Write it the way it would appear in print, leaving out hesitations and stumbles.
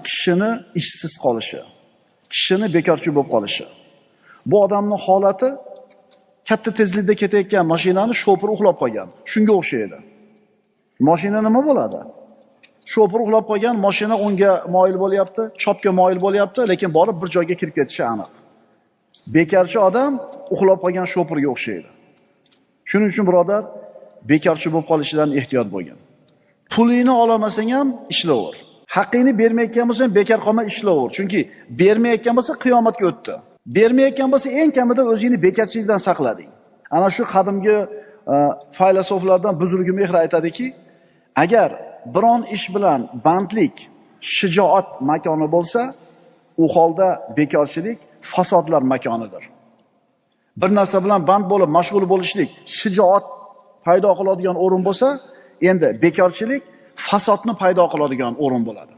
Kishini ishsiz qolishi, kishini bekorchi bo'lib qolishi. Bu odamning holati katta tezlikda ketayotgan mashinani shofir uxlab qolgan. Shunga o'xshaydi. Mashina nima bo'ladi? Shofir uxlab qolgan, mashina o'ngga moyil bo'lyapti, chopga moyil bo'lyapti, lekin borib bir joyga kirib ketishi aniq. Bekorchi odam uxlab qolgan shofirga o'xshaydi. Shuning uchun birodar, bekorchi bo'lib qolishidan ehtiyot bo'lgin. Pulingni olamasang ham ishlaver. Haqqingni bermayotgan bo'lsang bekor qolma, ishlaver. Chunki bermayotgan bo'lsa qiyomatga o'tdi. Bermayotgan bo'lsa eng kamida o'zingni bekorchilikdan saqlading. Ana shu qadimgi faylasoflardan Buzurgi Mehr aytadiki, agar biron ish bilan bandlik shijoat makoni bo'lsa, u holda bekorchilik fasodlar makonidir. Bir narsa bilan band bo'lib mashg'ul bo'lishlik shijoat paydo qiladigan o'rin bo'lsa, endi bekorchilik fasodni paydo qiladigan o'rin bo'ladi.